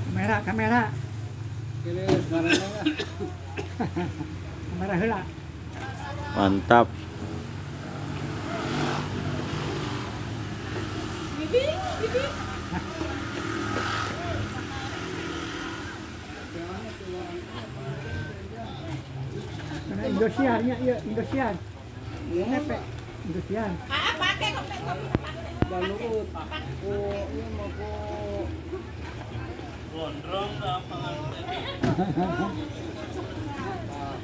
Kamera, kamera. Kamera heula. Mantap. Bibi, bibi. Indosiar nya, iya Indosiar. Nepe Indosiar. Ah, pakai kok, pakai. Balut. Oh, iya mau kok. Gondrong apa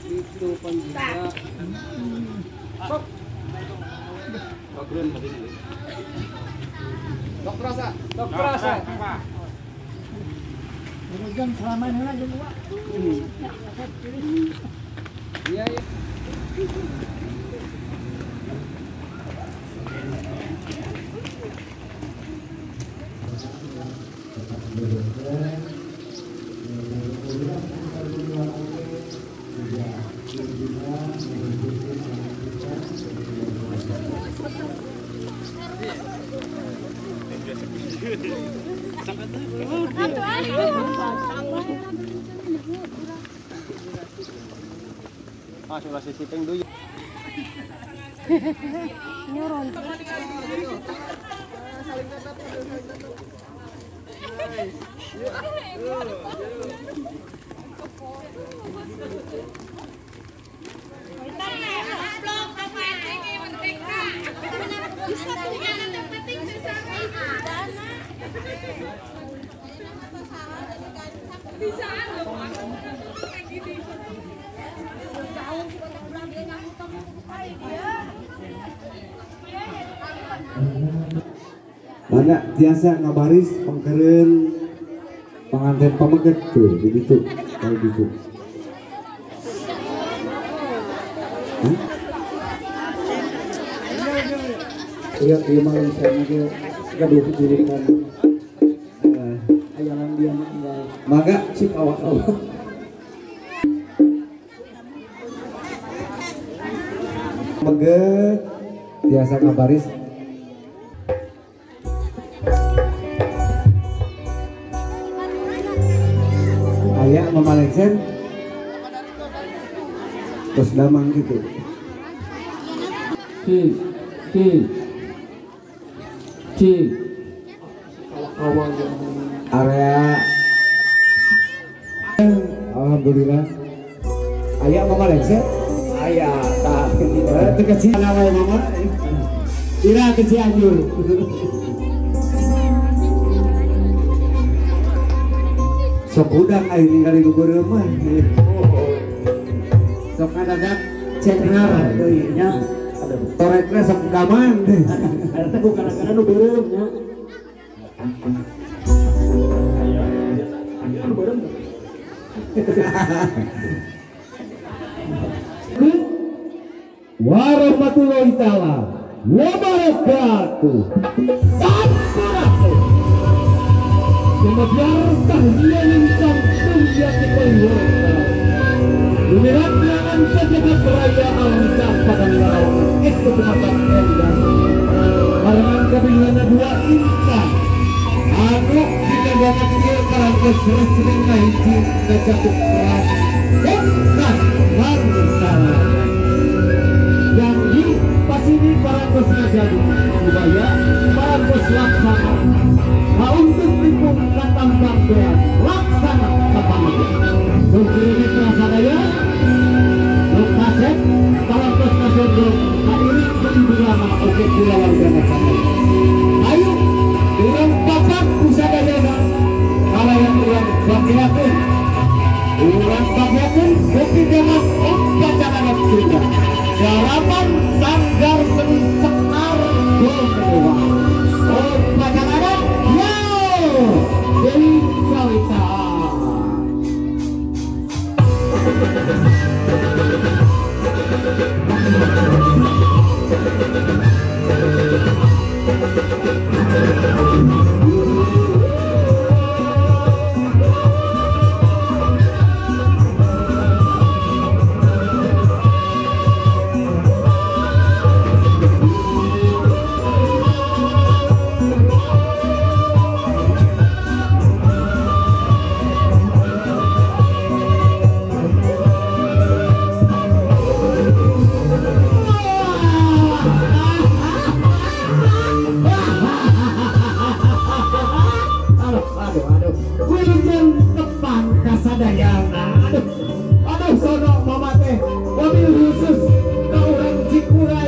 itu panjang. Sok. Bagrun tadi. Dok rasa, dok rasa. Kemudian selama ini lagi gua. Iya, iya. Masuk sisi peng dulu. Nyuruh. Mana tiasa ngabaris pengkeren pengantin pameget tuh begitu kalau gitu. Iya, iya malam saya ge gaduh julukan ayalan dia mah enggak. Mangga cik awak-awak. Pameget tiasa ngabaris. Ayah Mama Lengser terus damang gitu. C C C area. Alhamdulillah. Ayah Mama Lengser. Ayah tah kecil nama mama. Ira ke Cianjur. Sok udang air ningali gugur mah. Sok adadak cenghar deui nya. Torekna sok damang. Eta teh bukan gara-gara nu beureum nya. Nu beureum. Warahmatullahi taala wabarakatuh. Sampurasun. Kemudian dia lintang mulia keluarga. Lumirat jangan saja perayaan pada lawan itu tempat endah. Barengan kabilana dua insan. Anu dikandana kecil karangkes resmi ngahiji ngajak perang. Bukan lantaran. Janji pasini parangkes ngajadu ubaya parangkes laksana. Untuk lipung katambang berat laksana kapangan. Surjiri prasadaya lokasep parangkes kasendro hairing keiburama oke kula warga nasional. Ayo urang papak usadayana kalayan urang bagiakeun. Urang bagiakeun kopi dalam upacara Sunda.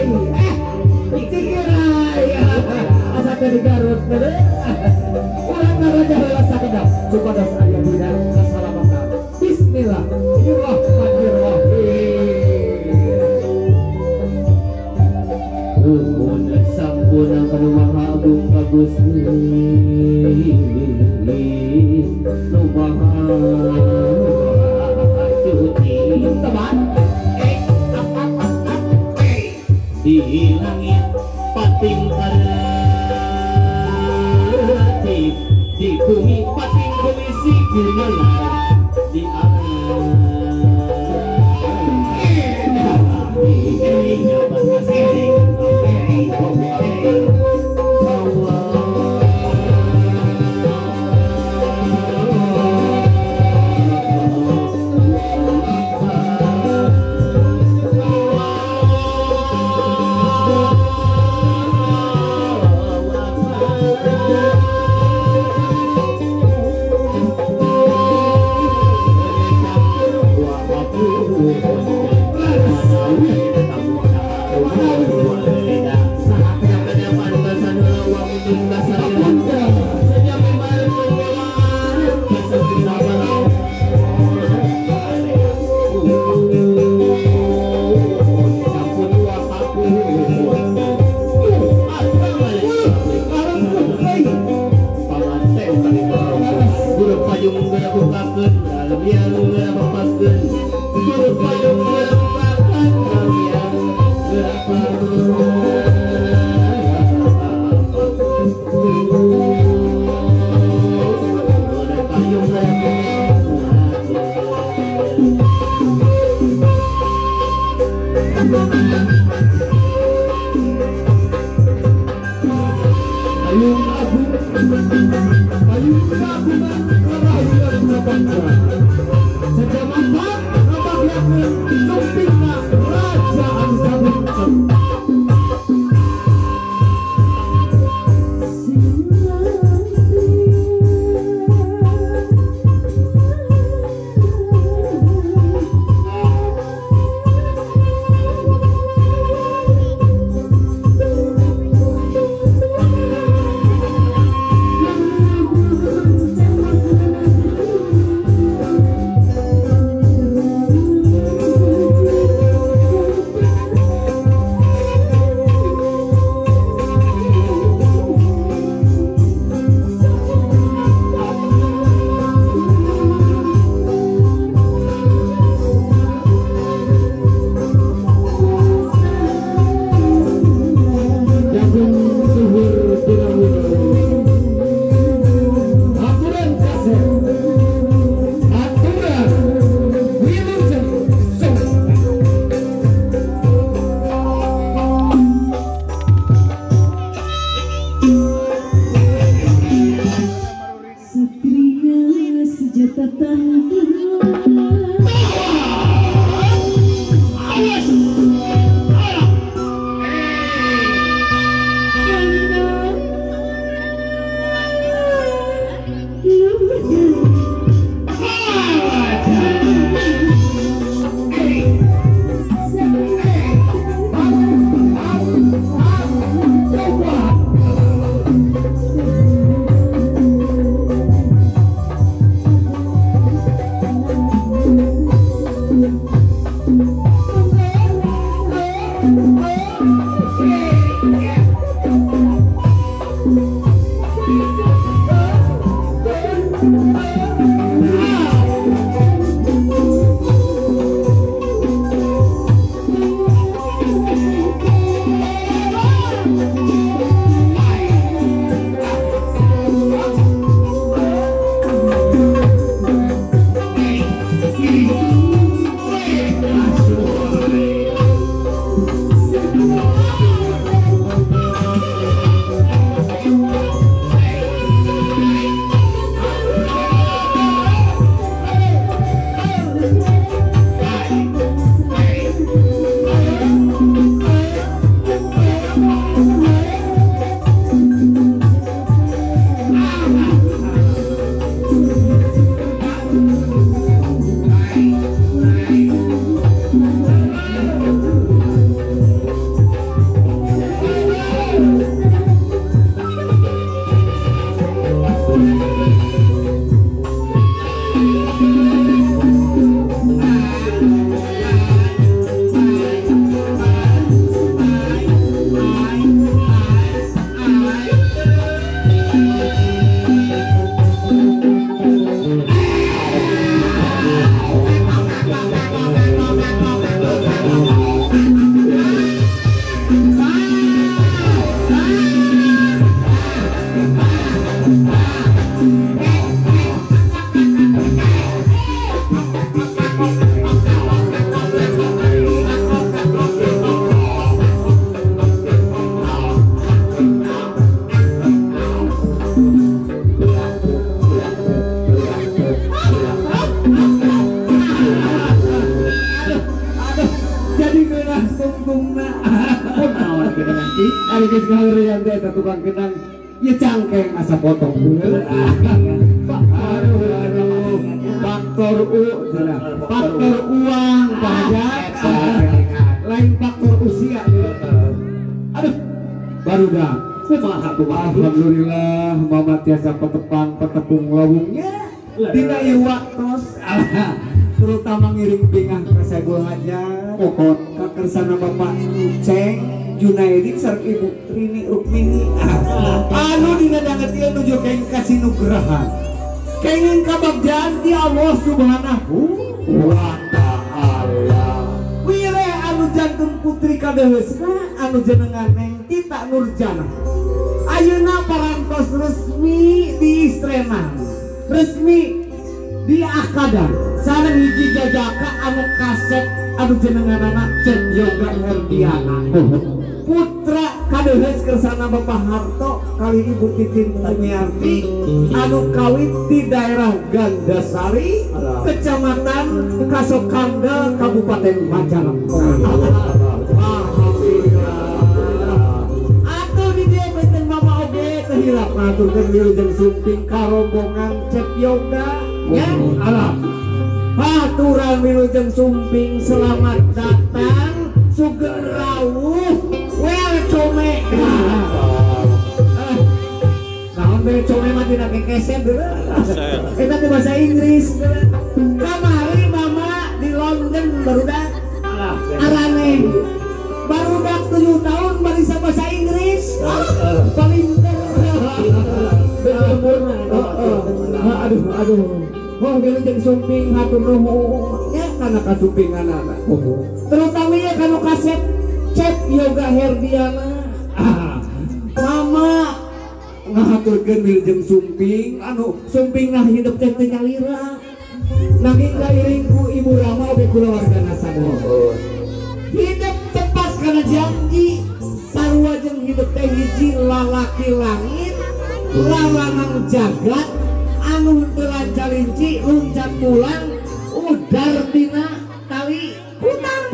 Cikiray asa teh di Garut urang ngaraja heula sakedap supados aya dina kasalamatan. Bismillahirrahmanirrahim. Nuhun sampun kanu maha agung ka Gusti nu maha suci Teman di langit pating karetip di bumi pating bumi si gumelar di Ayung Tukang nanti ari geus ngaheureuyan teh eta tukang kendang ieu cangkeng asa potong. Aduh aduh faktor U cenah. Faktor uang pajak lain faktor usia. Aduh barudak kumaha kumaha alhamdulillah mama tiasa petepang petepung lawungnya dina ieu waktos terutama ngiring bingah ka Saibul Hajat pokok ka kersana Bapak Ceng Junaidi sareng Ibu Trini Rukmini anu dina danget ieu nuju kenging kasinugrahan kenging kabagjaan ti Allah Subhanahu wa taala wire anu jantung putri kadeheusna anu jenengan Neng Tita Nurjana ayeuna parantos resmi diistrenan resmi di akadan sareng hiji jajaka anu kasep anu jenenganana Cep Yoga Herdiana putra kadeheus kersana Bapak Harto kali Ibu Titin Tumiarti anu kawin di daerah Gandasari Kecamatan Kasokandel Kabupaten Majalengka. Alhamdulillah atuh di dieu benten mama oge teu hilap ngaturkeun wilujeng sumping ka rombongan Cep Yoga ya alah haturan wilujeng sumping selamat datang sugeng rawuh welcome. Naon welcome mah dina kekeset deuleu eta teh bahasa Inggris. Kamari mama di London barudak araneh barudak 7 tahun barisa bahasa Inggris palinter. Aduh aduh oh wilujeng sumping hatur nuhun nya kana kasumpinganana terutama nya kanu kasep Cep Yoga Herdiana. Mama ngahaturkeun wilujeng sumping anu sumpingna hidup teh teu nyalira nanging kairing ku Ibu Rama oge kulawargana sadaya hidup tepat kana janji sarua jeung hidup teh hiji lalaki langit lalanang jagat anu henteu lancalinci luncat pulang udar dina tali hutang.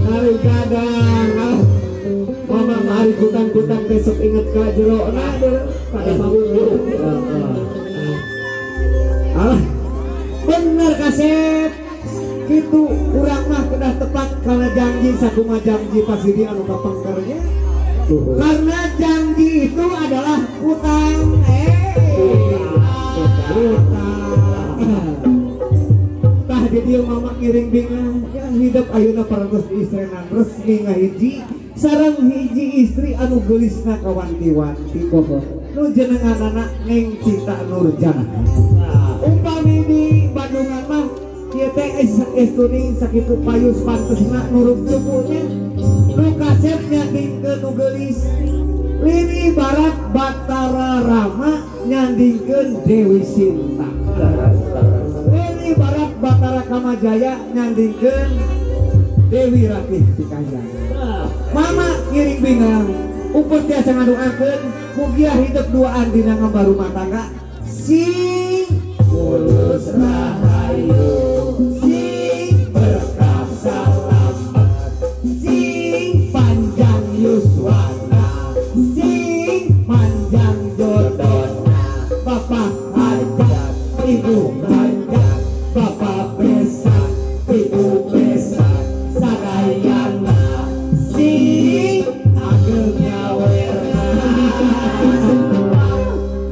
Tali gadang mama mari hutang-hutang besok inget ka jero na pada mabuk. Alah bener kasep kitu urang mah kedah tepat kana janji sakumaha janji pasti di anu kapengkernya karena janji itu adalah hutang. Hutang tah jadi mama ngiring bingah ya hidup ayeuna parantos diistrenan resmi ngahiji sareng hiji istri anu geulisna kawanti-wanti nu jenenganana Neng Tita Nurjana. Umpami di Bandungan mah ieu teh estuni sakitu payus pantesna nuruk cupunya nu kasep nyandingkeun nu geulis lini barat Batara Rama nyandingkeun Dewi Sinta lini barat Batara Kamajaya nyandingkeun Dewi Ratih Cikajang. Mama ngiring bingang upus tiasa ngadoakeun mugia hidup duaan dina ngambar rumah tangga sing mulus rahayu sing berkah salamat sing panjang yuswana sing panjang jodona bapak hajat ibu hajat bapak besan ibu besan sadayana sing ageng nyawerna.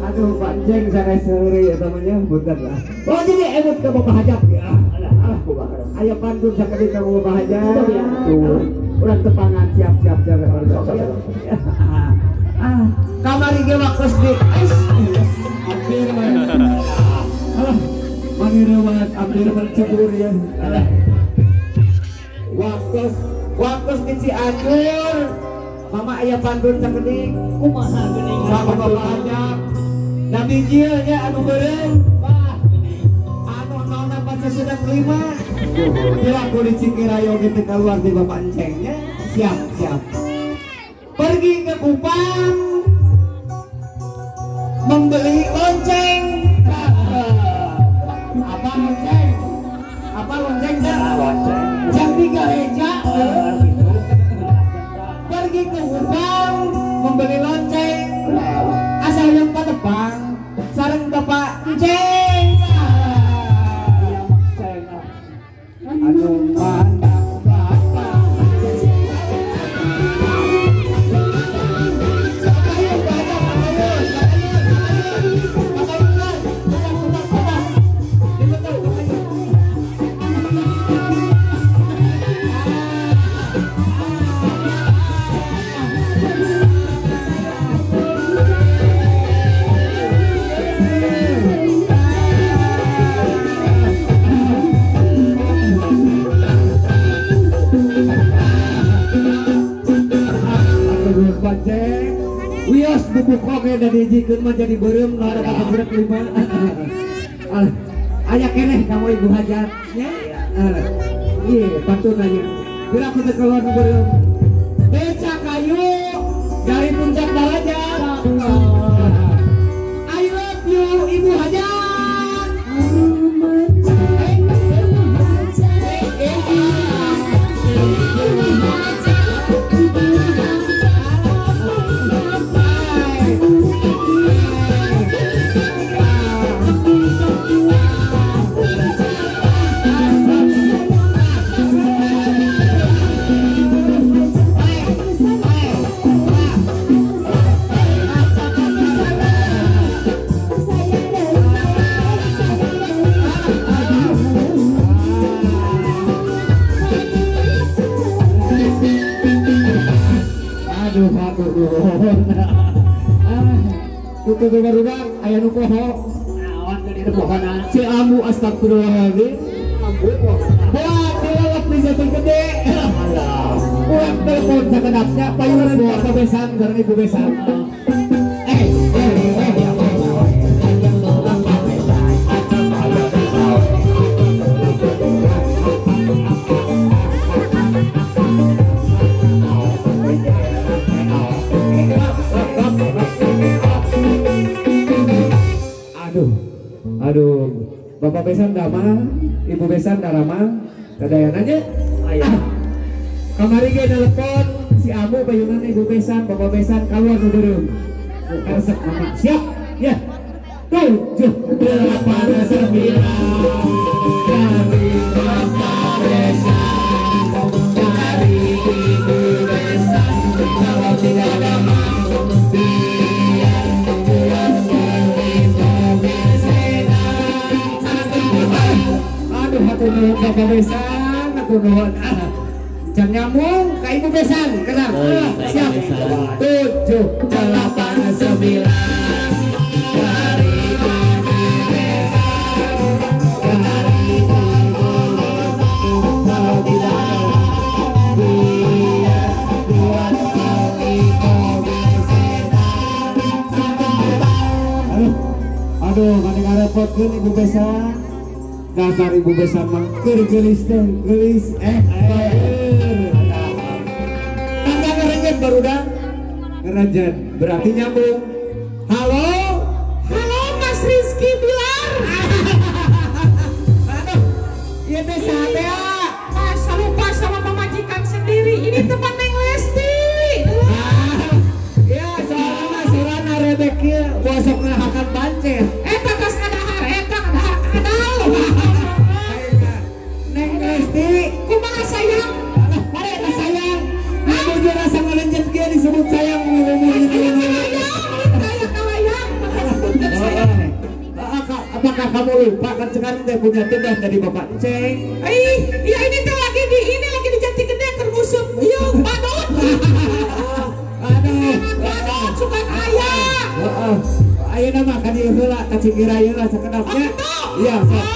Aduh Pak Jeng sanes heureuy eta mah nya punten lah. Oh jadi emut ka Bapak Hajat ya. Alah kumaha. Aya pantun sakedik ka Bapak Hajat. Urang tepangan siap-siap siap. Ah, kamari ge waktos di es. Hampir mah. Alah, manireuwat hampir mencebur ya. Alah. Waktos di Cianjur. Mama aya pantun sakedik. Kumaha geuning? Bapak Hajat. Nabi Jil nya anu beureum. Wah, anu naonna pasesudak 5. Bila aku di Cikirayo gitu keluar di Bapak Encengnya, siap siap. Pergi ke Kupang membeli lonceng. Apa lonceng? Apa lonceng? Lonceng. Jam 3 reja. pancen. Wios bubuk oge da dijikeun mah jadi beureum nu ada kapagrek 5. Alah, aya keneh kamu ibu hajat nya. Alah. Ieu pantun aja. Geura ku teu keluar nu beureum. Beca kayu dari puncak darajat. I love you ibu hajat. Aduh, aduh, itu barudak aya nu poho. Naon geuning nu pohona? Si Ambu astagfirullahaladzim. Ambu poho. Buat dilelep di Jati Gede. Alah. Urang telepon sakedapnya payunan bapak besan sareng ibu besan. Aduh, bapak besan damang, ibu besan daramang, kadayananya. Aya. Kamari ge telepon si Abu payunan ibu besan, bapak besan keluar nu beureum. Karesep mama. Siap? Ya. 7, 8, 9. Dari bapak besan, dari ibu besan, kalau tidak damang, biar dua kali mobil sedan. Aduh, hatur nuhun bapak besan, hatur nuhun. Jam nyambung ka ibu besan, kenal? Siap. 7, 8, 9. Dari ibu besan, dari ibu besan, kalau tidak biar dua kali mobil sedan. Aduh, aduh, mani ngarepotkeun ibu besan. Dasar ibu besan mah keur geulis teh, geulis Tangga ngerenjet barudak. Ngerenjet berarti nyambung. Halo? Halo Mas Rizky Bilar. Aduh, ieu teh saha teh? Masa lupa sama pemajikan sendiri. Ini teman Neng Lesti. Ya, soalna mah sorana rebek ieu bosok ngahakan pancet. Eta tos ngadahar, eta ngadahar kadal. Neng Lesti, kumaha sayang? Alah, eta sayang. Nuju rasa ngalenjet kieu disebut sayang umur Apakah kamu lupa kan sekarang teh punya tugas dari Bapak Ceng? Ih, ya ini teh lagi di ini lagi di Jati Gede keur nguseup ieu badut. Aduh, badut sugan aya. Heeh. Ayeuna mah ka dieu heula ka Cikira ieu lah sakedapnya. Iya, sok.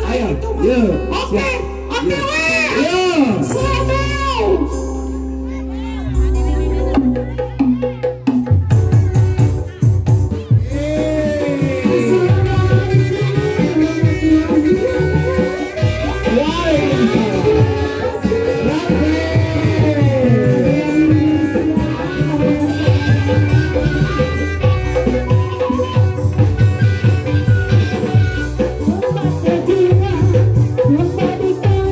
Ayo, yeuh. Oke, oke we. Yo. Selamat. Lupa di kau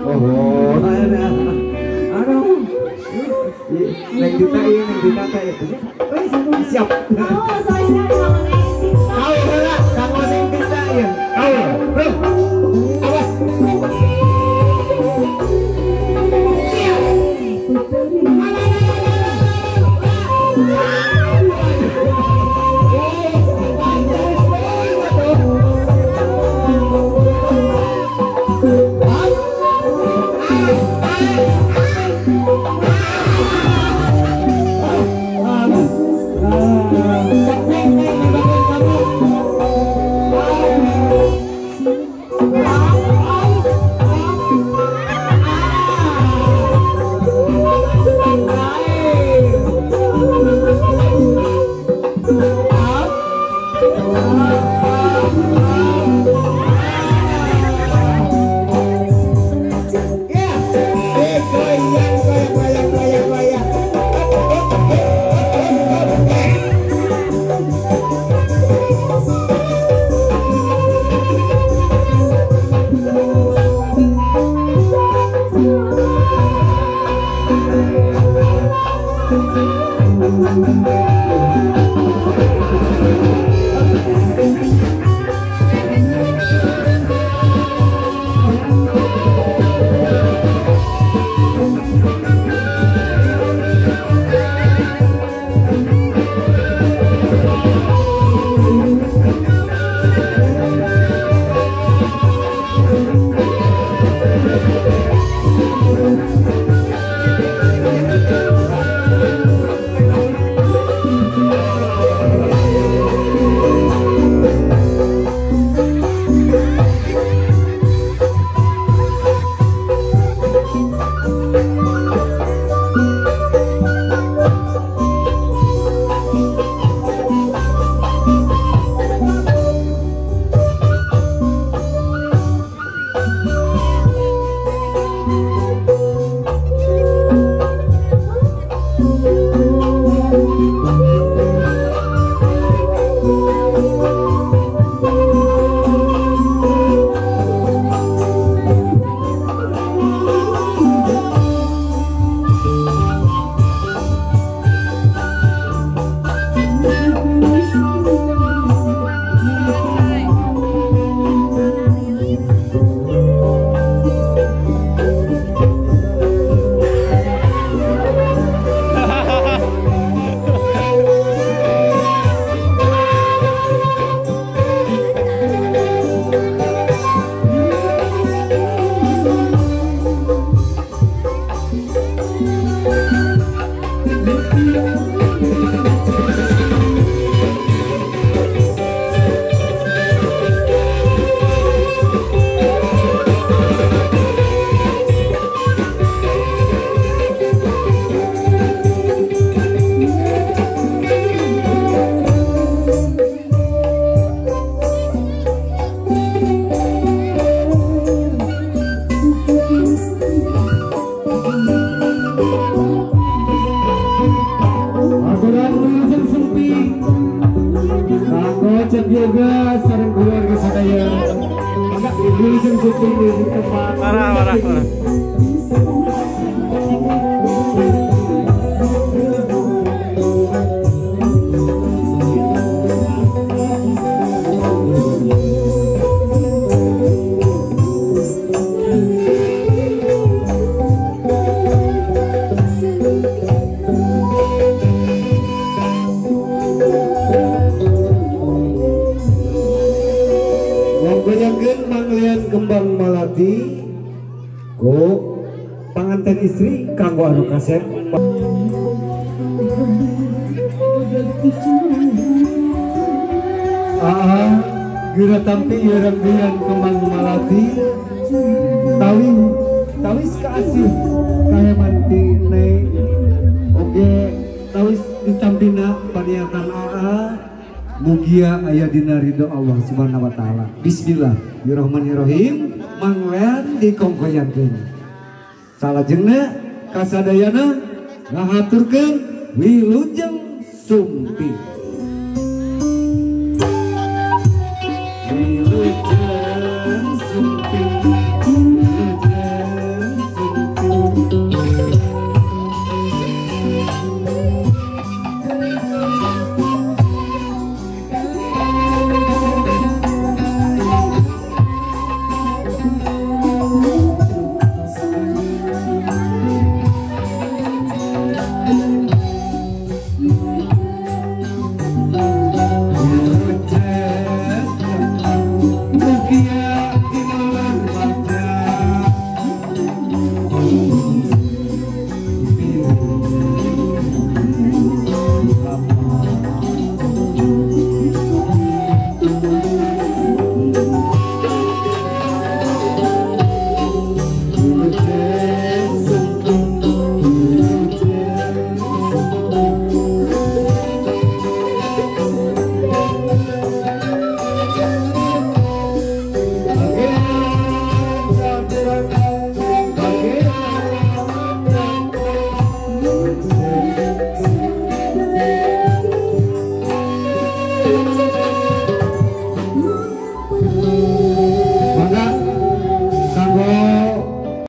Oh, aduh, neng dita ini, neng dita teh, siap. Kau heula, kanggo neng dita ieu. Kau, bro, awas. Aduh. Parah, parah, parah. Kembang malati go panganten istri kanggo anu kasep. Geura tampi ieu rangkaian kembang malati tawi tawis kaasih kaheman ti neng oge tawis ditampina paniatan aa mugia aya dina ridho Allah Subhanahu wa taala. Bismillahirrahmanirrahim. Manglean dikongkoyankeun. Salajengna kasadayana ngahaturkeun wilujeng sumping. Wilujeng sumping, wilujeng sumping.